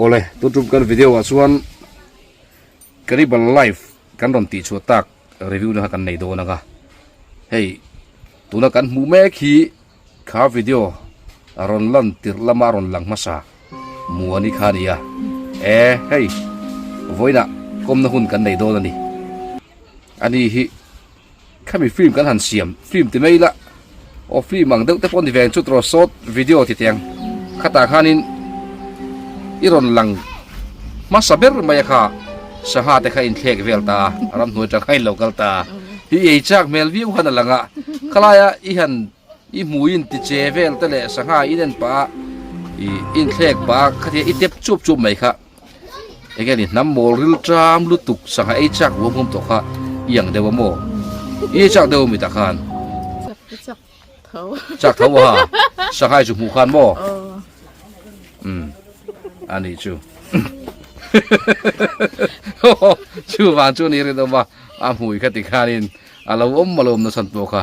Awle, tun tum kan video ah chuan Cannibal Life kan rawn tih chhuah tak review na kha kan nei dawn ang a. Hei, tuna kan hmuh mek hi kha video a rawn lan tirh lama a rawn lang hmasa Muani kha a ni a. E, hei, vawiinah kawmna hun kan nei dawn a ni. Ani hi. Khami film kan han siam film ti mai ila aw film ang deuh te pawh ni ve ang chu tawh short video ti teh ang khatah khanin i rawn lang hmasa ber mai a kha sangha te kha inthlek vel ta a ramhnuai atang kha in lo kal ta a i ei chak hmel viau khan a lang a khalaia i han i hmuin ti che vel te leh sangha in en pah a i inthlek pah a khatia i tep chup chup mai kha. Enge ni hnam mawl ril ṭam lutuk sangha ei chak huam huam tawh kha i ang deuh a maw? I ei chak deuh a mi tah khan? Chak te chak tho. Chak tho a ha? Sangha i chu hmuh khan maw? Umm a nih chu. Chu vang chu a ni rinawm a, a hmui kha ti khanin a lo awm a lo awm nasa pawh kha.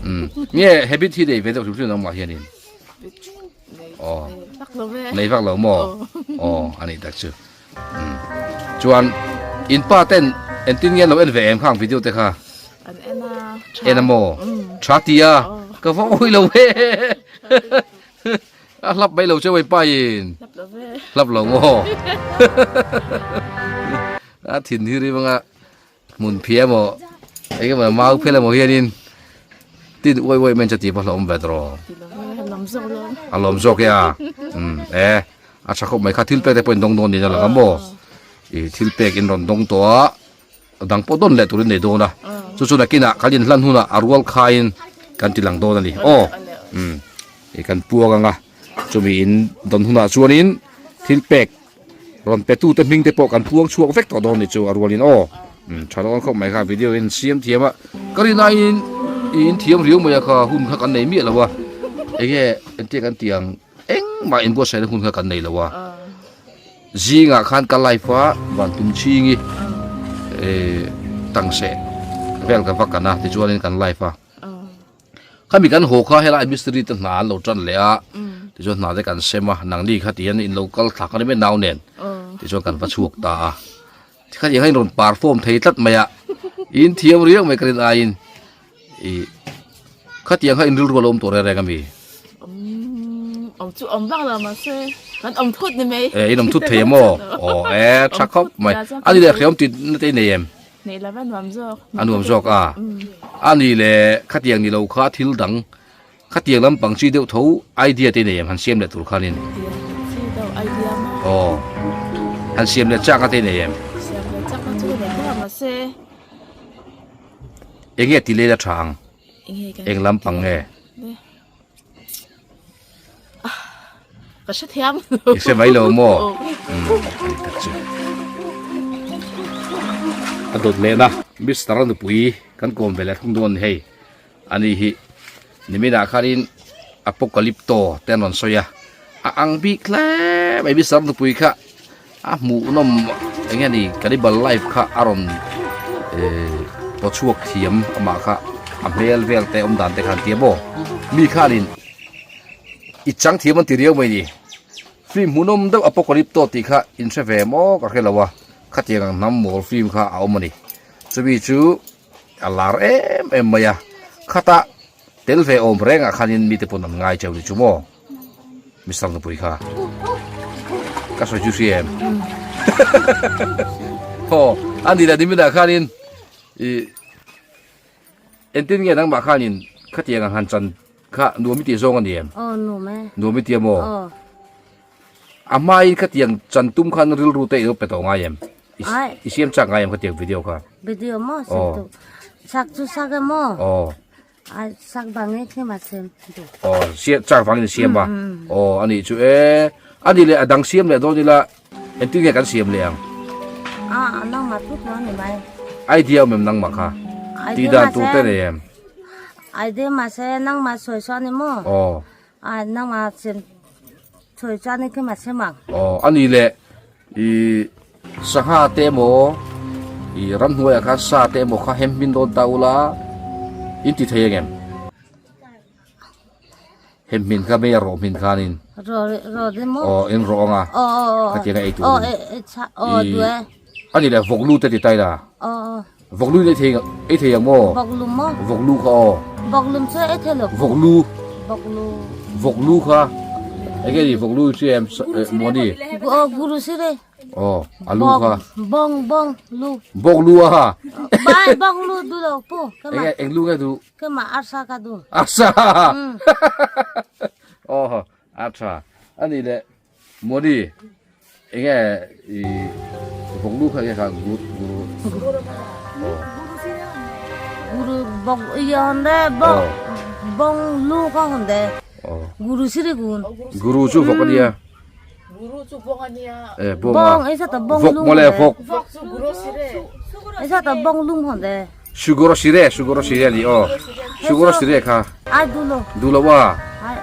Umm nge habit hi nei ve deuh hrim hrim nangmah hianin? Aw nei vak lo maw aw a nih tak chu chuan in pa ten engtin nge an lo en ve em khang video te kha en a maw tha ti a ka va awi lo he a hlap mai lo che wei pa in hlap lo maw a thin hi ri banga Hmun phiah emaw eng emaw mau phel emaw hianin tin uai uai mai chu tih pawh hlauhawm ve tawh a lawm zawk e a umm e a tha khawp mai kha thil pek te pawh in dawng dawn niin a lang a maw ih thil pek in rawn dawng tawh a dang pawh dawn leh turin nei dawn a chu chu nakinah kan inhlan hunah a rual khaiin kan ti lang dawn a ni aw umm ih kan puang ang a chumi in dawn hunah chuanin thil pek. Rawn pe tute hming te pawh kan puang chhuak vek tawh dawn ni chu a rualin aw. Umm tha dawn khawp mai kha video in siam thiam a ka rin aiin i in thiam riau mai a kha hun kha kan nei miah lo a enge entir kan tih ang engmah inbuatsaihna hun kha kan nei lo a zingah khan ka live a van tum chhingi eh tangse vel ka va kan a tichuanin kan live a. Khami kan haw kha helai mistiri te hna an lo tan leh a, tichuan hna te kan sem a, nangni kha tihian in lo kal thlak a ni mai nau nen, tichuan kan va chhuak ta a, tikhan eng a in rawn perform thei tlat mai a, in thiam riau mai ka rin aiin ih khatiang kha in rilru a lo awm tawh reng reng a mi? Awm chu awm vak lo mahse kan awm thut ni mai. E in awm thut thei a maw? Aw e tha khawp mai. A ni leh hriam tih na te i nei em? Nei lova nuam zawk. A nuam zawk a. A ni le khatiang ni lo kha thil dang khatiang lampang chi deuh tho idea te nei em han siam leh tur khanin. Chi deuh idea maw? Aw. Han siam leh chak a te nei em? Siam leh chak a chu nei hle mahse. Enge ti lel a tha ang? Eng lampang nge? Ka hre thiam lo. I hre mai lo maw? Umm ani tak chu. A dawt leh na. Mister nupui kan kawm ve leh thung dawn ni hei. Ani hi niminah khanin Apocalypto te an rawn sawi a. A ang bik hle mai Mister nupui kha a hmuhnawm eng nge ni Cannibal Life kha a rawn eh paw chhuak thiam amah kha a hmel vel te awm dan te khan tia maw mi khanin i chang thiam an ti riau mai ni film hmuhnawm deuh Apocalypto tih kha in hre ve maw ka hre lo a khatiang ang hnam mawl film kha a awm a ni chumi chu a lar em em mai a khata tel ve awm rengah khanin mite pawn an ngai cheu ni chu maw. Mister nupui kha ka sawi chu hria em haw a ni leh niminah khanin i entin nge nangmah khanin khatiang ang han chan kha nuam i tih zawng a ni em aw nuam e nuam i tia maw a hmain khatiang chan tum khan rilru te i lo pe tawh ngai em i siam chak ngai em khatiang video kha video maw siam tu sak chu sak e maw aw A sak bang e tlem a siam duh. Aw siam chak vangin a siam a. Aw a nih chu e. A nih leh a dang siam leh dawn ila engtin nge kan siam leh ang? A nangmah thu thu a ni mai. Idea awm em nangmah kha? Tih dan tur te nei em? Idea mahse nangmah sawi sawi a ni maw? Aw. A nangmah siam sawi chuan i tlem a siam ang. Aw a nih leh i Sangha te emaw ih ramhnuaiah khan sa te emaw kha hem hmin dawn ta ula in ti thei ang em? Hem hmin kha mei a rawh hmin khanin. Rawh rawh de maw? Aw in rawh anga. Aw aw aw. Khatianga ei tur. Aw e e cha aw I du e. Ani leh vawk lu te ti tai la. Aw aw. Vawk lu in ei thei ei thei ang maw? Vawk lu maw? Vawk lu kha aw. Vawk lum chu ei thei lo. Vawk lu. Vawk lu. Vawk lu kha. Enge ni vawk lu i hria em Muani? Aw guru sire. Aw a lu kha. Bawng bawng lu. Bawk lu a ha. Bai bawng lu du lo pu. Enge eng lu nge du? Keimah arsa ka duh. Arsa! Aw, a tha. Ani leh Moni, enge i vawk lu kha enge kha guru guru. Aw. Guru bawk i hon de bawk bawng lu ka hon de. Aw. Guru siri gun. Guru chu vawk ania. Guru chu bawng ania. Eh, bawng a. Bawng ei sa ta bawng Vawk lum mawle hon de. vawk. Vawk chu guru sire. Ei sa ta bawng lum hon de. Sugoro sire, sugoro sire ani aw. Sugoro sire kha. Ai duh lo. Duh lo a. Ai.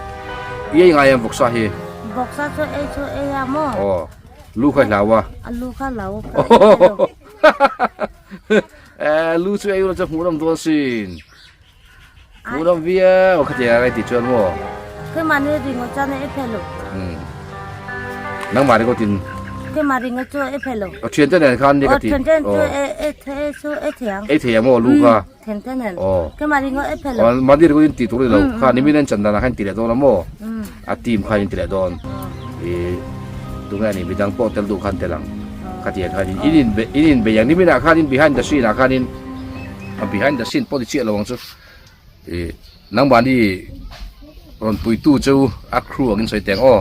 I ei ngai em vawksa hi? Vawksa chu ei chu ei a maw? Aw. Lu kha i hlau a. A lu kha hlau ka ei thei lo. Eh, lu chu ei ula chu hmuh nawm dawn sin. Hmuh nawm viau a khatiang a ti chuan maw? Keimah nih ringawt chuan ei phei lo. Umm. Nangmah ringawt in. Keimah ringawt chu ei phei lo. Aw thian te nen khan ni ka ti. Aw thian te nen chu ei ei ei chu ei thei ang. Ei thei ang maw lu kha? Thian te nen. Aw. Keimah ringawt ei phei lo. Aw mahni ringawt in tih tur a ni lo. Kha nimin en chan danah khan in ti leh dawn a maw? A team khan in ti leh dawn. I tunge a ni midang pawh tel duh khan tel ang. Khatiang khan in in in in bei ang niminah khan in behind the scene ah khan in A behind the scene pawh ni chiah lo ang chu ih nangmahni rawn puitu chu a crew angin sawi teh ang aw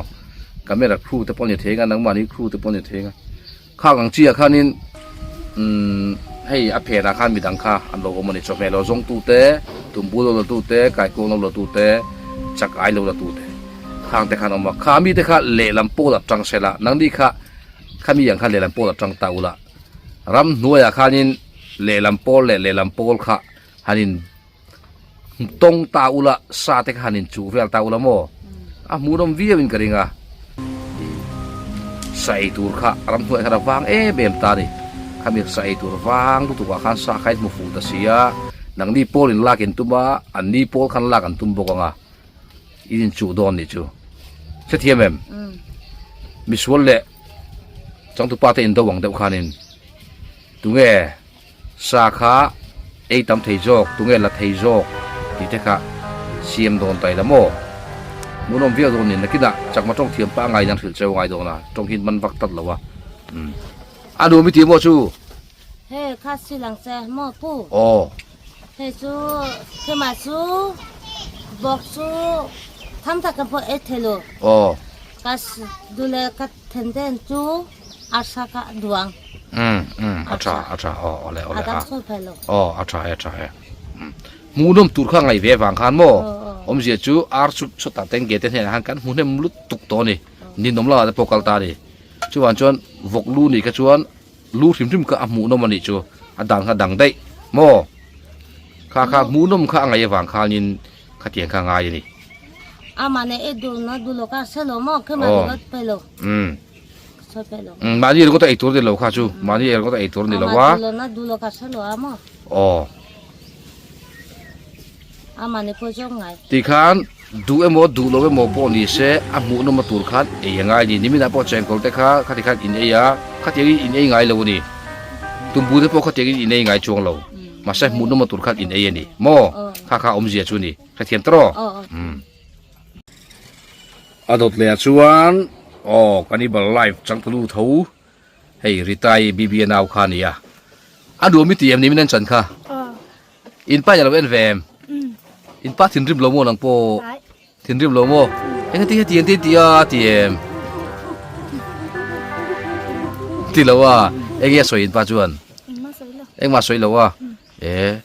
camera crew te pawh a ni thei ang a nangmahni crew te pawh a ni thei ang a khang ang chiah khanin umm hei a phenah khan midang kha an lo awm a ni chawhmeh lo zawng tu te tumbu lo la tu te kaikuang lo la tu te chak ai lo la tu te khang te khan a awm a kha mi te kha lehlam pawl atang sela nangni kha khami ang khan lehlam pawl atang ta ula. Ram hnuaiah khanin lehlam pawl leh lehlam pawl kha han in tawng ta ula sa te kha han in chuh vel ta ula maw a hmuhnawm viau in ka ring a sa ei tur kha ram hnuaiah khan a vang em em ta a ni khami sa ei tur vang lutuk ah khan sa kha in hmu fuh ta si a nangni pawl in lak in tum a an ni pawl khan lak an tum bawk ang a in in chuh dawn nih chu hrethiam em misual leh. Changtupa te in do ang deuh khanin tunge sa kha ei tam thei zawk tunge la thei zawk tih te kha siam dawn ta ila maw hmuhnawm viau dawn nen nakinah chakma tawng thiam pah ngai nan hrilh cheu ngai dawn a tawng hi man vak tat lo a umm a nuam i ti maw chu. Hei kha si lang che maw pu. Aw. Hei chu keimah chu bawk chu tham tak ka pawh ei thei lo. Aw. Ka dule ka then den chu arsa ka duang. Umm umm a tha a tha aw awle awle a. A dang sawi phei lo. Aw a tha e a tha e. Hmuh nawm tur kha ngaih ve vang khan maw awmzia chu ar chu sawtah ten ge te hnenah khan kan hmu hnem lut tuk tawh a ni. Ninawm lamah te pawh kal ta a ni. Chuvang chuan vawk lu nih kha chuan lu hrim hrim kha a hmuh nawm a nih chu a dan kha dang daih maw kha kha hmuh nawm kha a ngaih avang khanin khatiang kha a ngai a ni. Amah nen i duh na duh lo kha hre lo maw khi mahni ringawt pe lo sawi pe lo. Umm mahni ringawt a ei tur a ni lo kha chu mahni ringawt a ei tur a ni lo a. Amah duh lo na duh lo kha hre lo a maw. Aw. Amah nen pawh zawk ngai. Tikhan duh emaw duh lo emaw pawh ni se a hmuhnawm a tur khan ei a ngai a ni. Niminah pawh chengkawl te kha khati khan in ei a, khatiangin in ei ngai lo a ni. Tumbu te pawh khatiangin in ei ngai chuang lo. Mahse hmuhnawm a tur khan in ei a ni. Maw? Kha kha awmzia chu a ni. Hrethiam ta rawh. Umm. A dawt leh ah chuan aw Cannibal Life changtulu tho hei Ritai BBA nau kha a ni a. A nuam i ti em nimin an chan kha? In pa in a lo en ve em? In pa thinrim lo maw nang pawh? Thinrim lo maw? Eng heti heti an ti a ti em? Ti lo a, eng nge a sawi in pa chuan? Engmah sawi lo a. E,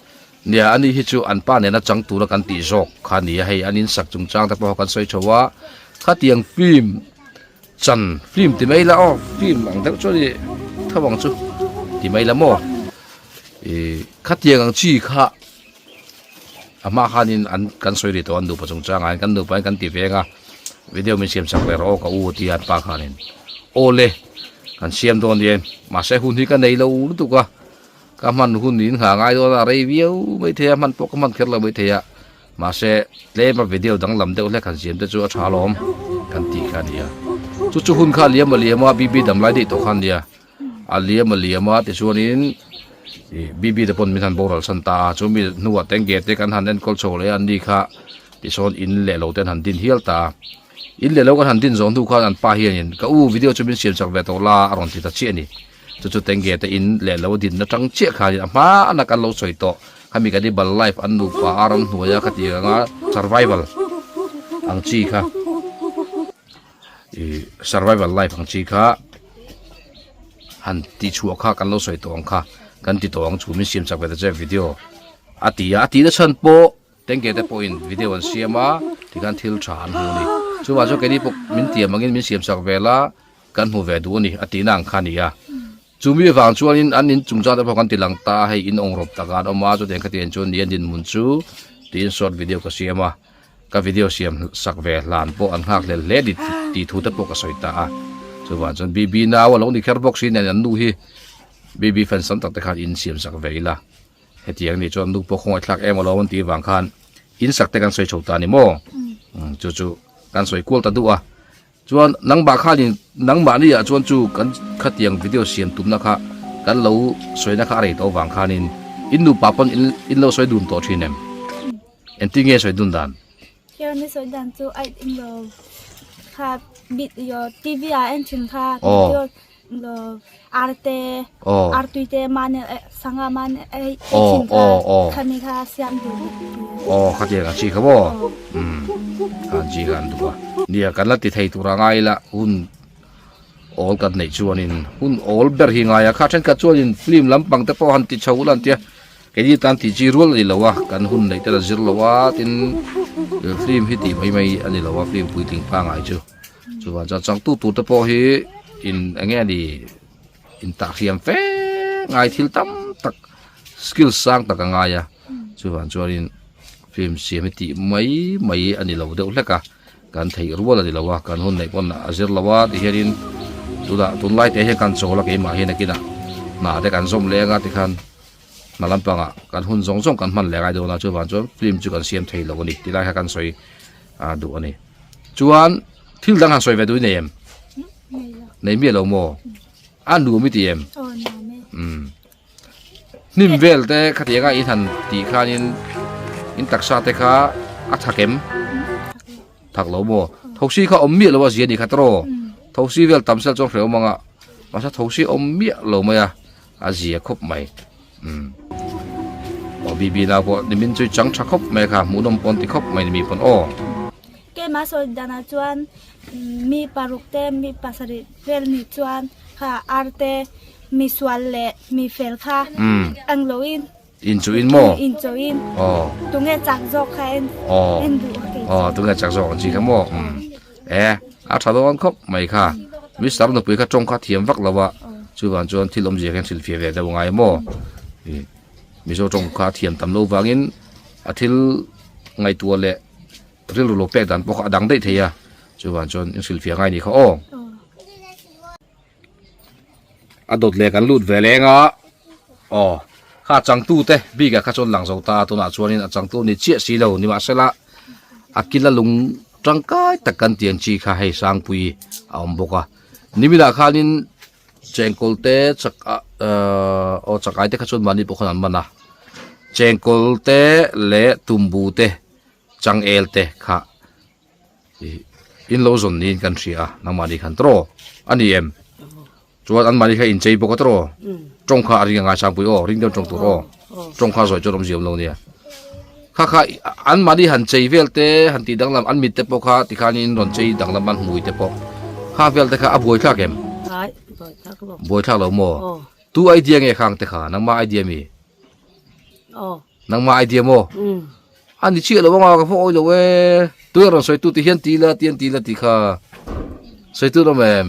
nia ani hi chu an pa nena chang tura kan tih zawk kha a ni a, hei an insak chungchang te pawh kan sawi tho a, khatiang film chan film ti mai la aw film ang deuh chuan i tho ang chu ti mai la maw ih khatiang ang chi kha a hma khanin an kan sawi rih tawh an nupa chungchangah hian kan nupa hian kan ti veng a video min siam chak ve rawh aw ka u tia an pa khanin aw le kan siam dawn nia mahse hun hi ka nei lo lutuk a ka hman hun in nghah ngai dawn a rei viau mai thei a hman pawh ka hman kher lo mai thei a. Mahse tlema video danglam deuh hlek han siam te chu a tha alawm kan tih kha a ni a. Chu chu hun kha a liam a liam a BB dam lai daih tawh kha a nia. A liam a liam a tichuanin ih BB te pawn min han boral san ta a chumi hnuah tengge te kan han enkawl chho leh a an ni kha tisawn in leh lo te an han din hial ta a. In leh lo kan han din zawh hnu khan an pa hianin ka u video chu min siam chak ve tawh la a rawn ti ta chiah a ni. Chu chu tengge te in leh lo din na tang chiah khanin a hmana kan lo sawi tawh khami kan i bal life an nupa a ram hnuaia kha tih anga survival ang chi kha ih survival life ang chi kha han tih chhuah kha kan lo sawi tawh ang kha kan ti tawh ang chu min siam chak ve ta che video a ti a a tih na chhan pawh. Tengke te pawhin video an siam a, tikhan thil tha an hmu a ni. Chuvang chuan keini pawh min tiam angin min siam sak vel a, kan hmu ve duh a ni a tihna ang kha a ni a. Chumi avang chuanin an in chungchang te pawh kan ti lang ta a, hei in awngrawp takah an awm a, chutiang khatiang chuan ni a dinhmun chu tiin short video ka siam a, ka video siam sak ve hlan pawh an nghak hlel hle tih thu te pawh ka sawi ta a. Chuvang chuan BB nau a lo ni kher bawk si nen an nu hi BB fans tam tak te khan in siam sak ve ila. Hetiang nih chuan nu pawh khawngaihthlak em alawm an tih vang khan in sak te kan sawi chho ta a ni maw? Chu chu kan sawi kual ta duh a. Chuan nangmah khanin nangmahni ah chuan chu kan khatiang video siam tumna kha kan lo sawina kha a rei tawh vang khanin in nupa pawn in lo sawi dun tawh thin em? Engtin nge sawi dun dan? Khian i sawi dan chu a in lo kha video TV ah en thin kha video lo ar te ar tui te mahni sangha mahni ei thin kha khami kha siam duh aw khatiang a chi kha maw umm khan chi kha an duh a nia kan la ti thei tur a ngai ila hun awl kan neih chuanin hun awl ber hi ngai a kha thenkhat chuanin film lampang te pawh han ti chho ula an tia. Keini tan tih chi rual a ni lo a, kan hun neih te la zir lo a, tin film hi tih mai mai a ni lo a, film puitling pangngai chu. Chuvang chuan changtu tur te pawh hi in eng nge ni in tah hriam fe ngai thil tam tak skill sang tak a ngai a, chuvang chuanin film siam hi tih mai mai a ni lo deuh hlek a, kan theih rual a ni lo a, kan hun neih pawn a zir lo a tihianin tunah tunlai te hian kan chawl a keimah hian nakinah hna te kan zawm leng a tikhan. Hna lampangah kan hun zawng zawng kan hman leh ngai dawn a, chuvang chuan film chu kan siam thei lo a ni tih lai kha kan sawi duh a ni. Chuan thil dang han sawi ve duh i nei em? Nei miah lo maw? A nuam i ti em? Umm. Hnim vel te khatianga in han tih khanin in taksa te kha a thak em? Thak lo maw? Thosi kha awm miah lo a zia ni kha tawh. Thosi vel tam sel chuan hrehawm anga mahse thosi awm miah lo mai a. A zia khawp mai umm aw BB nau pawh nimin chu chang tha khawp mai kha hmuhnawm pawn ti khawp mai nimi pawn aw. Keimah sawi danah chuan mi paruk te mi pasarih vel nih chuan kha ar te mi sual leh mi fel kha ang loin In chu in maw? In chu in. Aw. Tunge chak zawk kha en. Aw. En duh kei. Aw, tunge chak zawk ang chi kha maw? Um. E, a tha dawn khawp mai kha. Mister nupui kha tawng kha thiam vak lo a. Chuvan chuan thil awmzia khan hrilh fiah ve deuh ngai maw? Mizo tawng kha thiam tam lo vangin a thil ngaihtuah leh rilru lo pek dan pawh kha a dang daih thei a. Chuvan chuan in hrilh fiah ngai ni kha aw. A dawt leh kan lut ve leng a aw kha changtu te bik ah kha chuan lang zo ta a tunah chuanin a changtu ni chiah si lo nimahsela a kila lung tangkai tak kan tih ang chi kha hei sangpui a awm bawk a niminah khanin chengkawl te chak ah ahh aw chakai te kha chuan mahni pawh khan an man a chengkawl te leh tumbu te changel te kha. Ih in lo zawn niin kan hria a nangmahni khan tawh a ni em chuan anmahni kha inchei bawk a tawh tawng kha a ring a ngaisangpui aw ring deuh tawng tur aw tawng kha zawi chuan awmzia awm lo nia kha kha anmahni han chei vel te han tih danglam an mit te pawh kha tikhanin rawn chei danglam an hmui te pawh kha vel te kha a buaithlak em buaithlak lo maw tu idea nge khang te kha nangmah idea mi. Nangmah idea maw? A ni chiah lo anga ka pawh awi lo e. Tui a rawn sawi tu ti hian ti la ti an ti la ti kha. Sawi tu rawm em?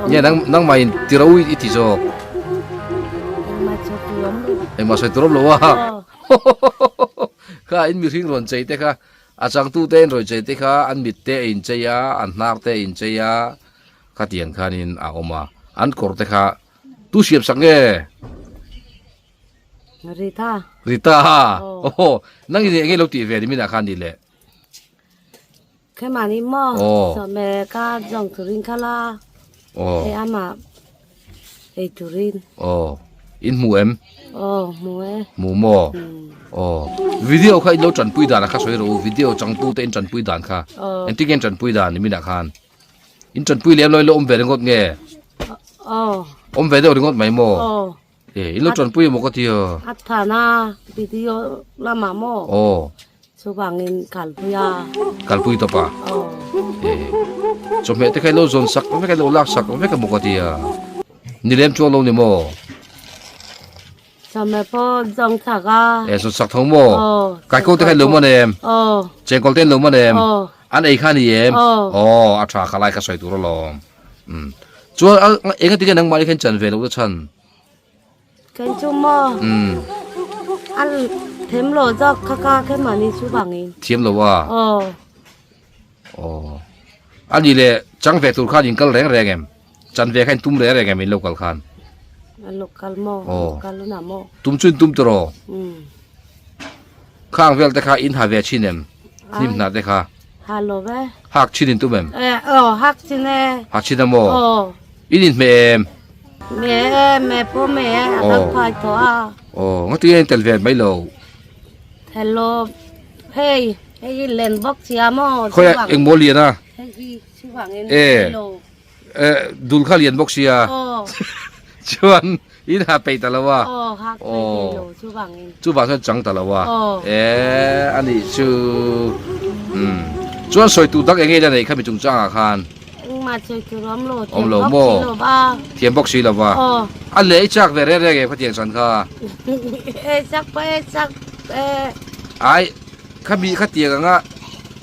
Nge nang nangmah in ti ro i ti zawk. Engmah sawi tu rawm lo a. Kha in mihring rawn chei te kha a changtu te in rawn chei te kha an mit te a in chei a an hnar te a in chei a khatiang khanin a awm a an kawr te kha tu siam sak nge? Rita. Rita ha. Oh, nang in enge lo ti ve ni mina khan ni le. Khe ma ni mo. So me ka jong turin khala. Oh. E ama ei turin. Oh. In mu em? Oh, mu e. Mu mo. Oh. Video kha in lo chan pui dan kha soi ro video chang tu te in chan pui dan kha. En ti gen chan pui dan ni mina khan. In chan pui lem loi lo om ve ringot nge. Oh. Om ve deuh ringot mai mo. Oh. E in lo chan pui mo ka ti a. A tha na video lama mo. Oh. Chuvangin kalpui a. Kalpui tawp a. Oh. E chawhmeh te kha i lo zawn sak vek a i lo lak sak vek a maw ka ti a. Ni lem chuang lo ni maw? Chawhmeh pawh zawng chak a. E zawn sak tho maw? Oh. Kaikaw te kha i lo man em? Oh. Chengkawl te an lo man em? Oh. An ei kha a ni em? Oh. Oh a tha kha lai kha sawi tur alawm. Umm. Chuan eng atinge nangmah hi khan chan ve loh ta chhan? Kan chu maw? Umm. An them lo zawk kha kha khe mahni chu vangin. Thiam lo a? Aw. Aw. A nih leh chang ve tur khan in kal reng reng em? Chan ve kha in tum reng reng em in lo kal khan? An lo kal maw? Aw. Lo kal hunah maw? Tum chu in tum tawh? Umm. Khang vel te kha in ha ve thin em? Hnim hna te kha? Ha lo ve. Hak thin in tum em? E, aw, hak thin e. Hak thin a maw? Aw. In inhmeh em? Me e, me pawh me e, a dang phai tawh a. Aw, ngati nge in tel ve mai lo? Hello, hei, hei hi len bawk chia maw? Khawi a, eng maw lian a? Hei hi, chuvangin E. hello. E, dul kha lian bawk sia. Aw. Chuan in ha peih ta lo a. Aw, hak peih thei lo, chuvangin. Chuvang chuan chang ta lo a. Aw. E, a nih chu. Umm. Chuan sawi tur dang eng nge ila neih kha mi chungchangah khan? Engmah sawi tur awm lo, Awm thiam lo bawk maw? si lo va. Thiam bawk si lo va. Aw. A leh i chak ve reng reng em khatiang chan kha? E chak pawh e chak e. Ai, khami khatiang anga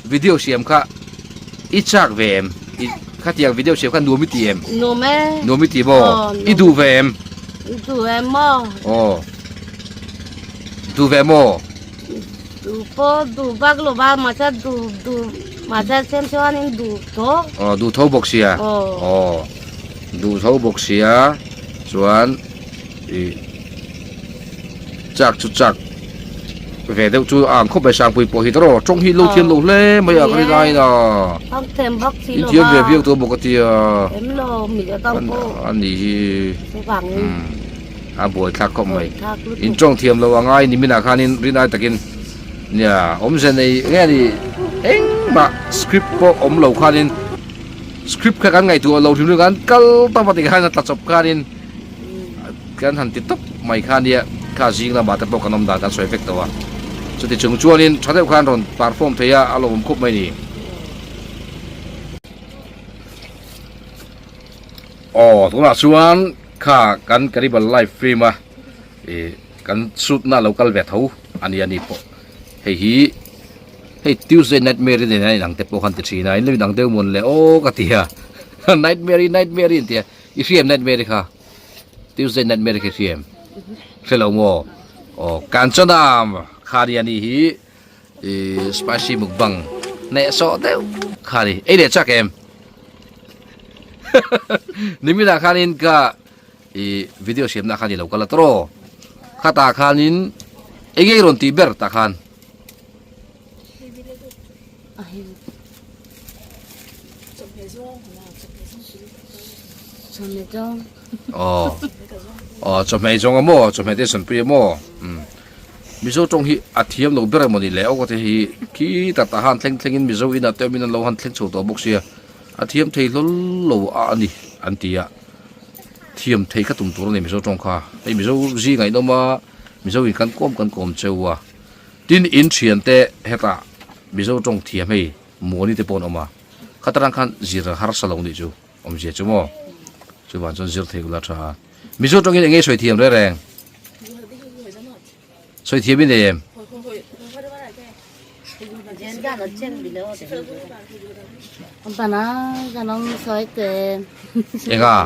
video siam kha i chak ve em? I khatiang video siam kha nuam i ti em? Nuam e. Nuam i ti maw? Aw, nuam. I duh ve em? I duh ve maw? Aw. Duh ve maw? Duh pawh duh bak lo va mahse duh duh mahse sem chuanin duh tho. Aw duh tho bawk sia. Aw. Aw duh tho bawk sia chuan ih chak chu chak ve deuh chu a ang khawp mai Sangpui pawh hi tawrh tawng hi lo thiam lo hle mai a ka rin aiin a. Tawng thiam bawk si lo va. In thiam ve viau tawh bawk a tia. Em lo mi a tawng pawh. A nih hi. Chuvangin. A buai thlak khawp mai. In tawng thiam lo angai ni minah khanin rin ai takin nia awmze nei nge ni engmah script pawh awm lo khanin script kha kan ngaihtuah lo hrim hrim kan kal ta va tikhan a tla chawp khanin kan han ti tawp mai kha nia kha zing lamah te pawh kan awm dan kan sawi vek tawh a chuti chung chuanin tha deuh khan rawn perform thei a a lawmawm khawp mai ni. Aw tunah chuan Kha kan Caribal live film a ih kan shoot na lo kal ve tho a ni a ni pawh hei hi hei Tuesday nightmare nen a inang te pawh khan ti thin a in lo inang deuh mawn le aw ka ti a nightmare nightmare in tia i hria em nightmare kha Tuesday nightmare kha i hria em hre lo maw aw Kanchana kha nia ni hi ih spicy mukbang hnehsawh deuh kha ni ei leh chak em. Niminah khanin ka i video siamna khan i lo kal a tawrh khatah khanin eng nge i rawn tih ber tah khan. Aw aw chawhmeh zawng a maw chawhmeh te sawnpui a maw umm Mizo tawng hi a thiam lo ber emaw ni le aw ka ti hi khi tak tah han thleng thlengin Mizo inah te awmin an lo han thleng chho tawh bawk sia. A thiam thei hlawl lo a ani an ti a, thiam thei kha tum tur a ni Mizo tawng kha, hei Mizo zi ngaihnawm a, Mizo in kan kawm kan kawm cheu a, tin in thian te hetah Mizo tawng thiam hei Muani te pawh an awm a, khatarang khan zir harsa lo nih chu awmzia chu maw, chuvang chuan zir thei ula tha a, Mizo tawngin eng nge sawi thiam reng reng? Sawi thiam i nei em? Enga?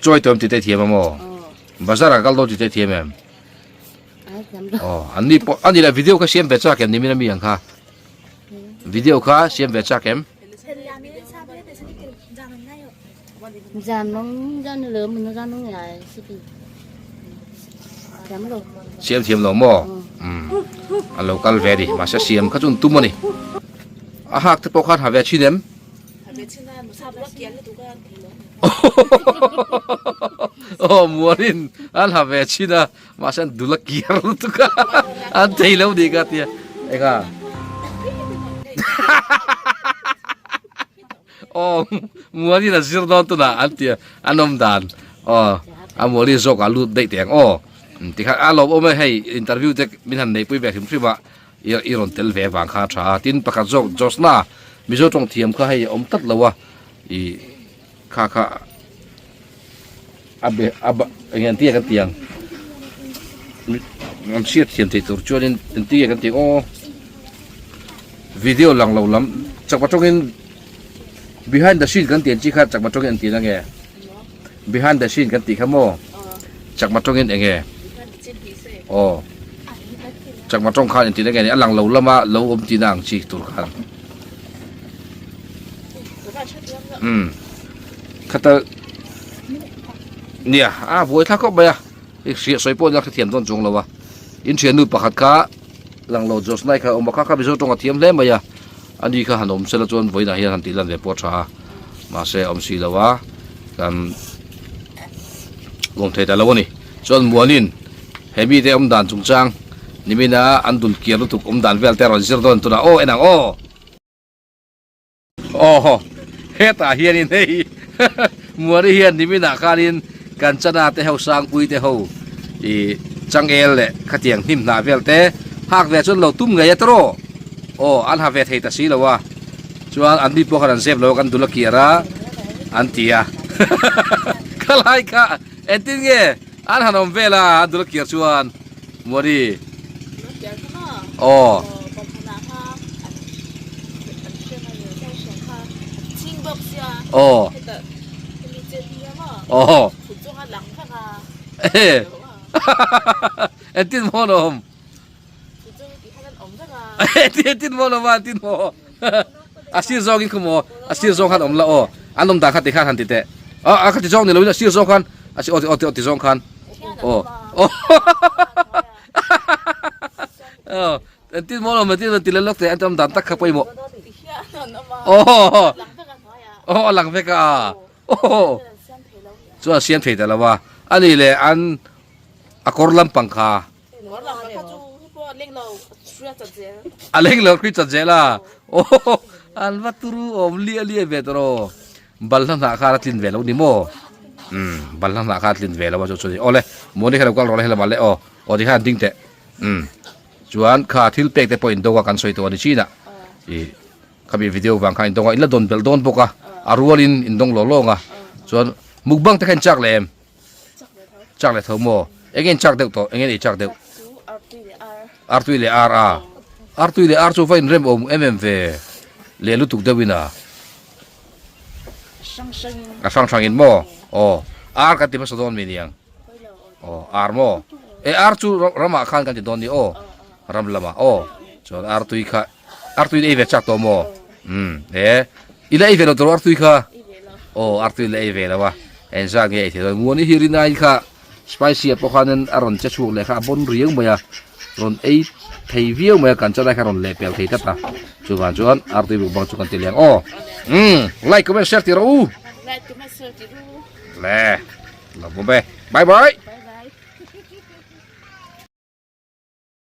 Chawi tawm tih te thiam a maw? Bazar ah kal dawn tih te thiam em? Aw, an ni pawh, ani leh video kha siam ve chak em nimin ami ang kha? Video kha siam ve chak em? Siam thiam lo maw? Umm a lo kal ve a ni mahse siam kha chu an tum a ni. A hak te pawh khan ha ve thin em? Aw muanin an ha ve thin a mahse an dul a kiar lutuk a an thei lo ni ka tia enga Aw muanin a zir dawn tunah an tia an awm dan aw a muali zawk ah lut daih teh ang aw tikhan a lawmawm e hei interview te min han neihpui ve hrim hrim a. I rawn tel ve avang kha a tha a, tin pakhat zawk Josna Mizo tawng thiam kha hei a awm tlat lo a, i kha kha a be a ba eng eng tia kan ti ang an hriat thiam thei tur chuanin eng tia kan ti ang aw video lang lo lam chakma tawngin behind the scene kan ti ang chi kha chakma tawngin an ti na nge behind the scene kan tih kha maw chakma tawngin eng nge aw chakma tawng khan engtin enge ni a lang lo lama lo awm tihna ang chi tur khan umm khata nia a buai thla khawp mai a i hriat sawi pawh ila hrethiam dawn chuang lo a in thiannu pakhat kha lang lo Josnai kha a awm a kha kha Mizo tawng a thiam hle mai a ani kha han awm sela chuan vawiinah hian han tih lan ve pawh a tha a mahse a awm si lo a kan lawm thei ta lo a ni chuan muanin he mite awm dan chungchang nimina an dul kiar lutuk awm dan vel te a rawn zir dawn tunah aw en ang aw. Aw hetah hianin hei Muani hian niminah khanin Kanchana te ho Sangpui te ho ih changel leh khatiang hnim hnah vel te hak ve chuan lo tum ngei a tawrh aw aw an ha ve thei ta si lo a chuan an mi pawh khan an zep lo a kan dul a kiar a an ti a khalai kha engtin nge an han awm vel a an dul a kiar chuan Muani aw. Aw. Aw. Entin maw an awm? Entin maw an awm a entin maw? A sir zawngin khaw maw? A sir zawng khan awm la aw. An awm dan kha tikhan han ti teh. A kha ti zawng ni loin a sir zawng khan a si aw aw ti zawng khan. Aw. Aw. Entin maw an awm entin ti leh lawk teh an awm dan tak kha pawimawh. Aw. Aw a lang vek a. Aw. Chuan siam thei ta lo a. Ani leh an a kawr lampang kha. A leng lo khui chat zel a. Aw an va turu awm liah liah ve tawh rawh. Balhla hnah khan a tlin ve lo ni maw? Umm balhla hnah khan a tlin ve lo a chu chu ni. Awle Mawni kha lo kal rawh le helamah le aw. Aw tikhan an ding teh. Umm chuan kha thil pek te pawh in dawk a kan sawi tawh a ni chin a. Ih khami video vang khan in dawng a in la dawn belh dawn bawk a. A rualin in dawng lawng lawng a. Chuan mukbang te kha in chak leh em? Chak leh tho maw? Eng in chak deuh tawh? Eng in ei chak deuh? Artui leh ar a. Artui leh ar chu va inrem awm em em ve. Leh lutuk deuh in a. A hrang hrang in maw? Aw. Ar kan ti hmasa dawn mi niang. Aw ar maw? E ar chu ramah khan kan ti dawn ni aw. Ram lamah aw. Chuan artui kha artui in ei ve chak tawh maw? Umm e. I la ei ve lo tawh artui kha? Aw artui la ei ve lo a. Engzat nge ei thei dawn? Muani hi rinai kha spicy ah pawh khanin a rawn che chhuak leh kha a bawn riau mai a, rawn ei thei viau mai a kan chalai kha rawn leh pel thei tlat a. Chuvang chuan artui mukbang chu kan ti leh ang aw. Umm like comment share ti rawh u. Like comment share ti ru. Le lo bawm e. Bye bye.